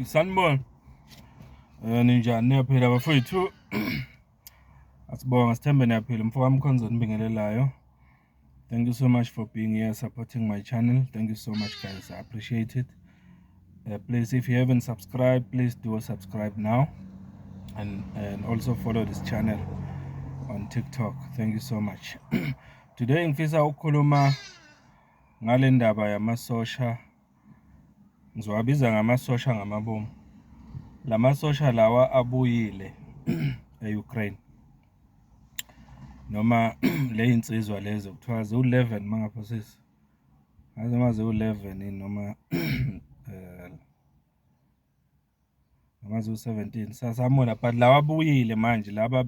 Sanibona. Ninjani, niyaphila bafowethu? Asibonge, sithembe niyaphila. Mfowami Mkhonza onibingelelayo. Thank you so much for being here, supporting my channel. Thank you so much, guys. I appreciate it. Please, if you haven't subscribed, please do subscribe now. And also follow this channel on TikTok. Thank you so much. Today ngifisa ukukhuluma ngale ndaba yamasosha. Ngizowabiza ngamasosha ngamabomu. Lamasosha lawa abuyile e-Ukraine. Noma le yinsizwa lezo kuthiwa ziwu-11 mangaphosisi. Ngaze noma ziwu-11 yini noma ziwu-17 sasamona, but lawa abuyile manje, laba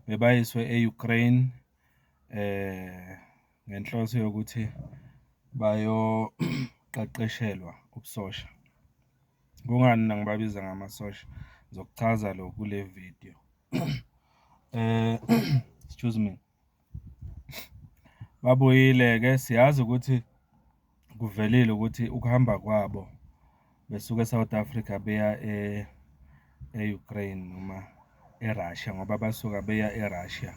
bebayiswe e-Ukraine ngenhloso yokuthi bayoqeqeshelwa ubusosha. Kungani mina ngibabiza ngamasosha? Ngizokuchaza lokhu kule video. Excuse me. Babuyile-ke, siyazi ukuthi kuvelile ukuthi ukuhamba kwabo besuka e-South Africa beya e-Ukraine noma e-Russia, ngoba basuka beya e-Russia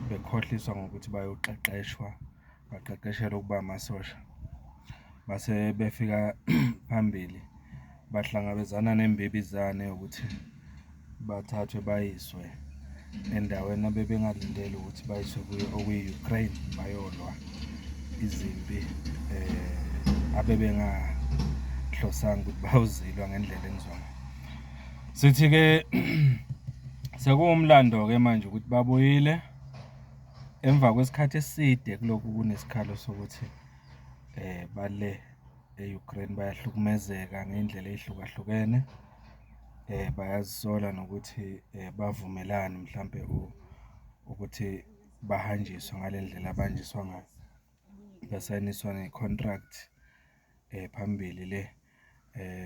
bekhohliswa ngokuthi bayoqeqeshwa, baqeqeshelwe ukuba amasosha. Base befika phambili bahlangabezana nembibizane yokuthi bathathwe bayiswe endaweni abebengalindele ukuthi bayiswe kuyo, okuyi-Ukraine, bayolwa izimpi abebengahlosanga ukuthi bayozilwa ngendlela engizwa ngayo. Sithi-ke sekuwumlando-ke manje ukuthi babuyile emva kwesikhathi eside kulokhu kunesikhalo sokuthi bale e-Ukraine bayahlukumezeka ngey'ndlela ey'hlukahlukene. Bayazisola nokuthi bavumelani mhlampe ukuthi bahanjiswe ngale ndlela abahanjiswa ngayo. Basayiniswa ne-contract phambili le,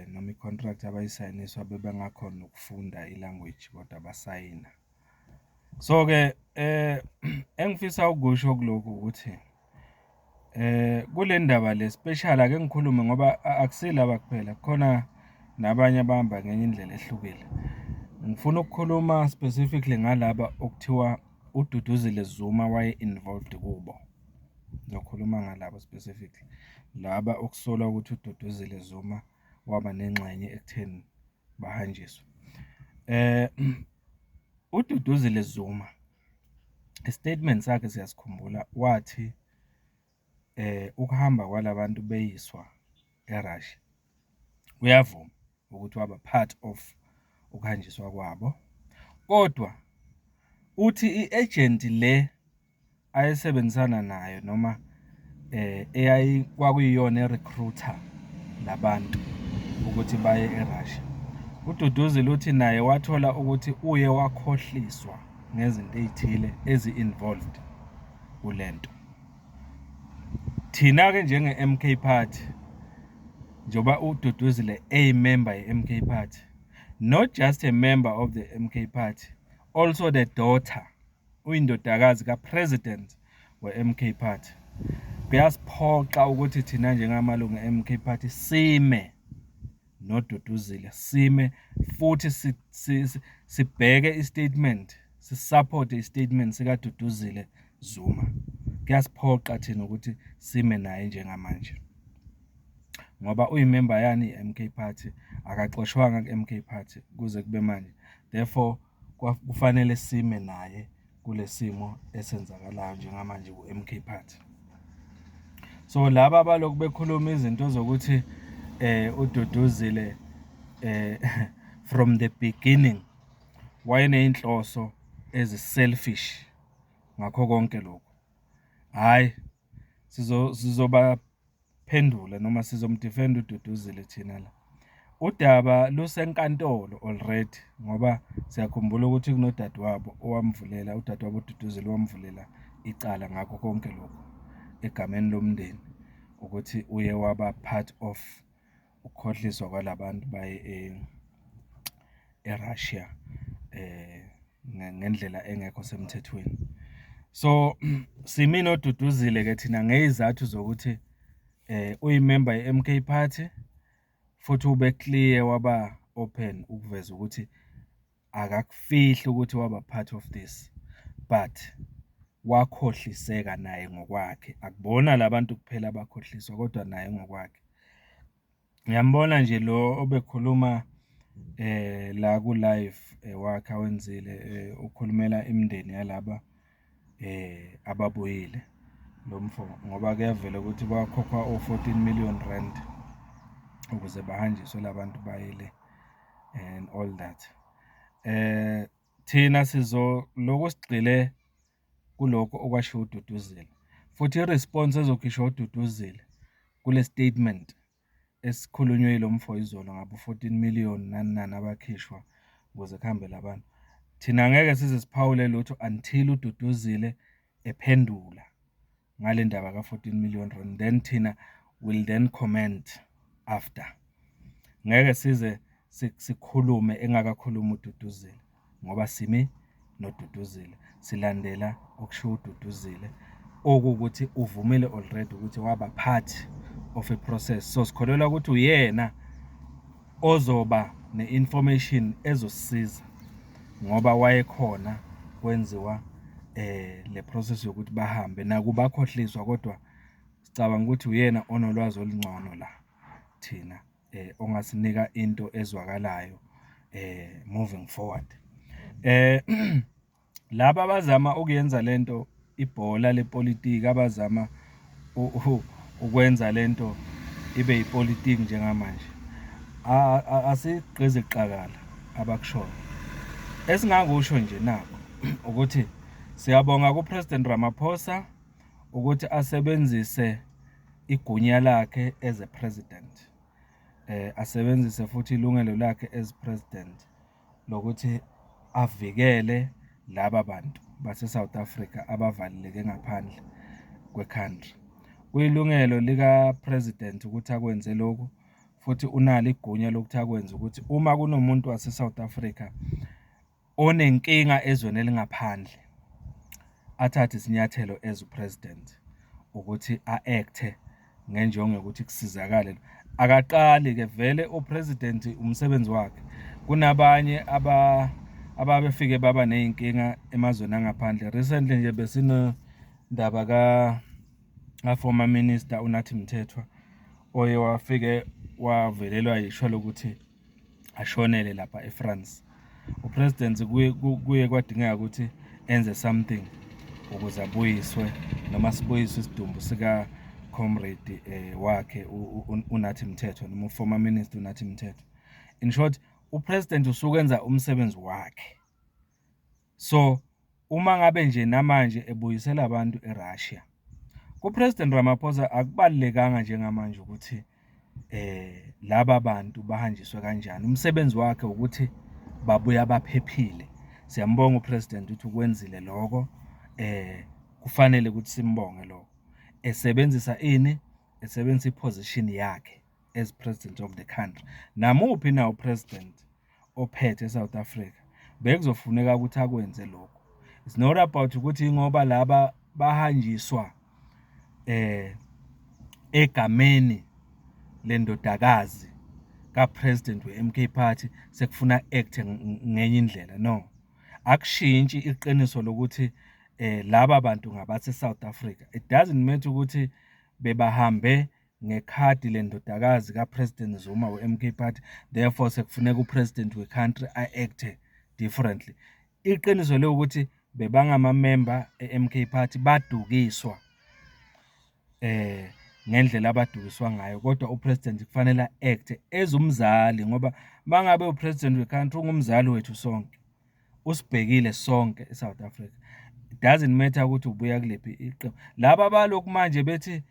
noma i-contract abayisayiniswa bebengakhoni nokufunda i-language, kodwa basayina. So-ke engifisa ukusho kulokhu ukuthi kule ndaba le special, ake ngikhulume ngoba akusilaba kuphela, kukhona nabanye abahamba ngenye indlela ehlukile. Ngifuna ukukhuluma specifically ngalaba okuthiwa uDuduzile Zuma waye-involved kubo. Ngizokhuluma ngalabo specifically, laba okusolwa ukuthi uDuduzile Zuma waba nengxenye ekutheni bahanjiswe. UDuduzile Zuma, i-statement sakhe siyasikhumbula, wathi ukuhamba kwalabantu beyiswa e-Russia, uyavuma ukuthi waba part of ukuhanjiswa kwabo, kodwa uthi i-agent le ayesebenzisana nayo noma kwakuyiyona e-recruit-a labantu ukuthi baye e-Russia. UDuduzile uthi naye wathola ukuthi uye wakhohliswa ngezinto ey'thile ezi-involved kulento. Thina-ke njenge-M_K Party, njengoba uDuduzile eyi-member ye-M_K Party, not just a member of the M_K Party, also the daughter, uyindodakazi ka-president we-M_K Party. Kuyasiphoxa ukuthi thina njengamalungu e-M_K Party sime noDuduzile, sime futhi sibheke i-statement, si-support-e i-statement sikaDuduzile Zuma. Kuyasiphoqa thina ukuthi sime naye njengamanje ngoba uyimemba yani i-M_K Party, akaxoshwanga ku-M_K Party kuze kube manje. Therefore, kufanele sime naye kule simo esenzakalayo njengamanje ku-M_K Party. So laba abalokhu bekhuluma izinto zokuthi uDuduzile from the beginning wayeney'nhloso ezi-selfish ngakho konke lokhu, hhayi, sizobaphendula noma sizom-defend-a uDuduzile thina la. Udaba lusenkantolo already ngoba siyakhumbula ukuthi kunodadewabo owamvulela, udadewabo uDuduzile wamvulela icala ngakho konke lokhu egameni lomndeni, ukuthi uye waba part of ukukhohliswa kwalabantu baye e-Russia ngendlela engekho semthethweni. So simi noDuduzile-ke thina ngey'zathu zokuthi Uyimemba ye-M_K Party, futhi ube clear waba open ukuveza ukuthi akakufihli ukuthi waba part of this, but wakhohliseka naye ngokwakhe. Akubona la bantu kuphela abakhohliswa, kodwa naye ngokwakhe. Ngiyambona nje lo obekhuluma la ku-live wakhe awenzile, ukhulumela imindeni yalaba ababuyile lo mfo, ngoba kuyavela ukuthi kwakhokhwa o-fourteen million rand ukuze bahanjiswe la bantu baye le and all that. Thina sizoloku sigxile kulokhu okwashiwo uDuduzile, futhi i-response ezokhishwa uDuduzile kule statement esikhulunywe yilo mfo izolo ngabo-fourteen million nani nani abakhishwa ukuze kuhambe la bantu. Thina angeke size siphawule lutho until uDuduzile ephendula ngale ndaba ka-fourteen million rand, then thina will then comment after. Ngeke size sikhulume engakakhulumi uDuduzile ngoba sime noDuduzile, silandela okushiwo uDuduzile, okuwukuthi uvumile already ukuthi waba part of i-process. So, sikholelwa ukuthi uyena ozoba ne-information ezosisiza ngoba wayekhona kwenziwa le process yokuthi bahambe. Nakuba bakhohliswa kodwa sicabanga ukuthi uyena onolwazi olungcono la thina ongasinika into ezwakalayo moving forward. Laba abazama ukuyenza lento ibhola lepolitiki, abazama ukwenza lento ibe yipolitiki njengamanje, asigqize qakala abakushoyo. Esingakusho nje nakhu ukuthi siyabonga ku-President Ramaphosa ukuthi asebenzise igunya lakhe as a president, asebenzise futhi ilungelo lakhe as president lokuthi avikele laba bantu base-South Africa abavaleleke ngaphandle kwe-country. Kuyilungelo lika-president ukuthi akwenze lokhu, futhi unalo igunya lokuthi akwenze ukuthi uma kunomuntu wase-South Africa onenkinga ezweni elingaphandle, athathe isinyathelo as u-president ukuthi a-act-e ngenjongo yokuthi kusizakale. Akaqali-ke vele u-president, umsebenzi wakhe. Kunabanye ababefike baba ney'nkinga emazweni angaphandle. Recently nje besinendaba ka-former minister uNathi Mthethwa, oye wafike wavelelwa yishwa lokuthi ashonele lapha e-France. U-president kuye kwadingeka ukuthi enze something ukuze abuyiswe noma sibuyiswe isidumbu sika-comrade wakhe uNathi Mthethwa, noma u-former minister uNathi Mthethwa. In short, u-president usuke enza umsebenzi wakhe. So, uma ngabe nje namanje ebuyisela abantu e-Russia, ku-President Ramaphosa akubalulekanga njengamanje ukuthi laba bantu bahanjiswe kanjani. Umsebenzi wakhe ukuthi babuya baphephile. Siyambonga u-president ukuthi ukwenzile lokho, kufanele ukuthi simbonge lokho. Esebenzisa ini? Esebenzisa i-position yakhe as president of the country. Namuphi na u-president ophethe e-South Africa, bekuzofuneka ukuthi akwenze lokho. It's not about ukuthi ingoba laba bahanjiswa egameni lendodakazi ka-president we-M_K Party, sekufuna a-act-e ngenye indlela, no. Akushintshi iqiniso lokuthi laba bantu ngabase-South Africa. It doesn't matter ukuthi bebahambe ngekhadi lendodakazi ka-President Zuma we-M_K Party, therefore sekufuneka u-president we-country a-act-e differently. Iqiniso liwukuthi bebangamamemba e-M_K Party, badukiswa ngendlela abadukiswa ngayo, kodwa u-president kufanele a-act-e as umzali, ngoba uma ngabe u-president we-country ungumzali wethu sonke, usibhekile sonke e-South Africa. It doesn't matter ukuthi ubuya kuliphi iqembu. Laba abalokhu manje bethi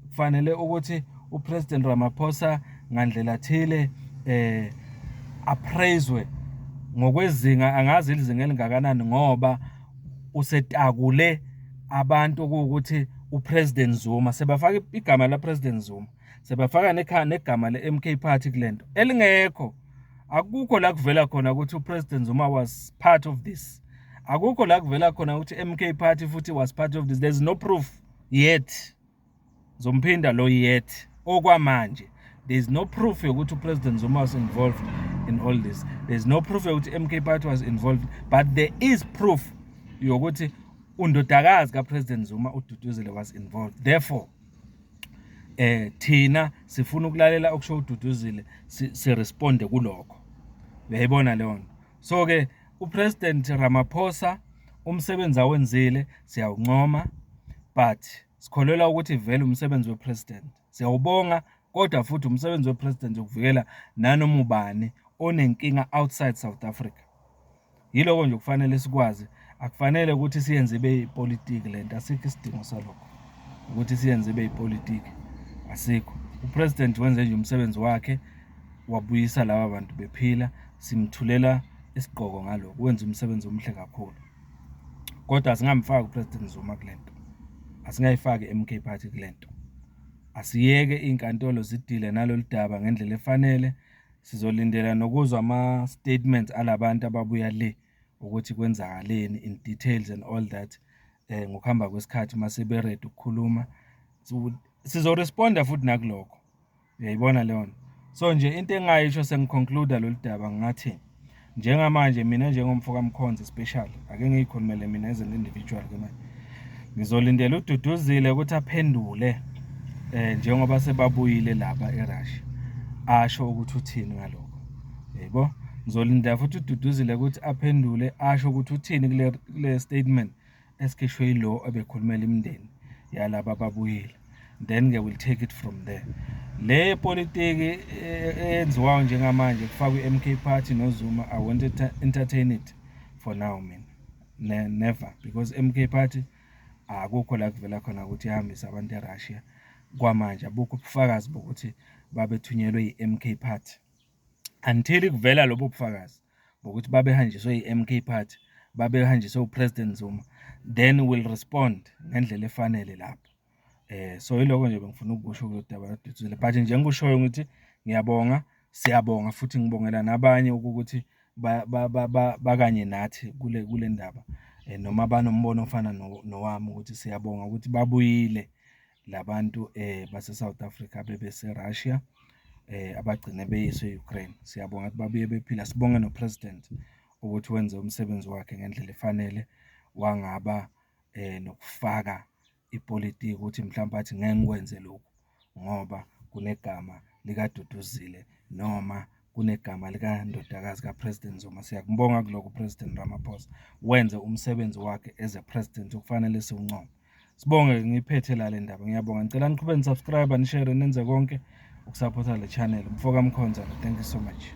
kufanele ukuthi u-President Ramaphosa ngandlela thile appraise-we ngokwezinga, angazi izinga elingakanani, ngoba usetakule abantu okuwukuthi u-President Zuma, sebafaka igama la-President Zuma, sebafaka negama le-M_K Party kulento elingekho. Akukho la kuvela khona ukuthi u-President Zuma was part of this. Akukho la kuvela khona ukuthi M_K Party futhi was part of this. There's no proof yet. Ngizomphinda lo "yet". Okwamanje there is no proof yokuthi uPresident Zuma was involved in all this. There is no proof yokuthi MK Party was involved, but there is proof yokuthi undodakazi kaPresident Zuma, uDuduzile, was involved. Therefore, thina sifuna ukulalela okusho uDuduzile, siresponde kulokho. Uyayibona leyo nto? So-ke uPresident Ramaphosa, umsebenzi awenzile siyawuncoma, but sikholelwa ukuthi vele umsebenzi we-president, siyawubonga, kodwa futhi umsebenzi we-president ukuvikela nanoma ubani onenkinga outside South Africa. Yiloko nje okufanele sikwazi. Akufanele ukuthi siyenze ibe ipolitiki lento, asikho isidingo salokho ukuthi siyenze ibe ipolitiki, asikho. UPresident wenze nje umsebenzi wakhe, wabuyisa laba bantu bephila. Simthulela isigqoko ngalokho, wenza umsebenzi omuhle kakhulu. Kodwa asingamfaki uPresident Zuma kule nto, asingayifaki i-MK Party kule nto. Asiyeke iy'nkantolo zidile nalolu daba ngendlela efanele. Sizolindela nokuzwa ama-statements alabantu ababuya le ukuthi kwenzakaleni in details and all that. Ngokuhamba kwesikhathi mase be-ready ukukhuluma, sizoresponda futhi nakulokho. Uyayibona leyo nto? So nje into engingayisho sengiconclude lolu daba, ngingathi njengamanje mina njengomfo kaMkhonza especially, ake ngiy'khulumele mina as an individual-ke manje, ngizolindela uDuduzile ukuthi aphendule njengoba sebabuyile laba eRussia, asho ukuthi uthini ngalokho, yebo. Ngizolindela futhi uDuduzile ukuthi aphendule, asho ukuthi uthini kule statement esikhishwe yilo ebekhulumela imindeni yalaba ababuyile. Then-ke we'll take it from there. Le politiki eyenziwayo njengamanje kufakwe i-MK Party noZuma, I won't entertain it for now mina, never, because MK Party akukho la kuvela khona ukuthi ihambise abantu eRussia. Kwamanje abukho ubufakazi bokuthi babethunyelwe i-MK Party. Until kuvela lobo bufakazi bokuthi babehanjiswe i-MK Party, babehanjiswe uPresident Zuma, then we'll respond ngendlela efanele lapho. So yiloko nje bengifuna ukukusho kulolu daba kaDuduzile, but nje engikushoyo ngithi ngiyabonga, siyabonga futhi ngibongela nabanye ukuthi bakanye nathi kule ndaba, noma banombono ofana nowami ukuthi siyabonga ukuthi babuyile labantu base-South Africa abebese-Russia, abagcine beyiswe e-Ukraine. Siyabonga ukuthi babuye bephila. Sibonge no-President ukuthi wenze umsebenzi wakhe ngendlela efanele, wangaba nokufaka ipolitiki ukuthi mhlawumpe athi ngeke ngikwenze lokhu ngoba kunegama likaDuduzile noma kunegama likandodakazi ka-President Zuma. Siyakubonga kulokho u-President Ramaphosa, wenze umsebenzi wakhe as a president okufanele siwuncome. Sibonge. Ngiyiphethe la le ndaba, ngiyabonga. Ngicela niqhubeke ni-subscribe, nishare, nenze konke ukusaphotha le channel. Mfoka Mkhonza, thank you so much.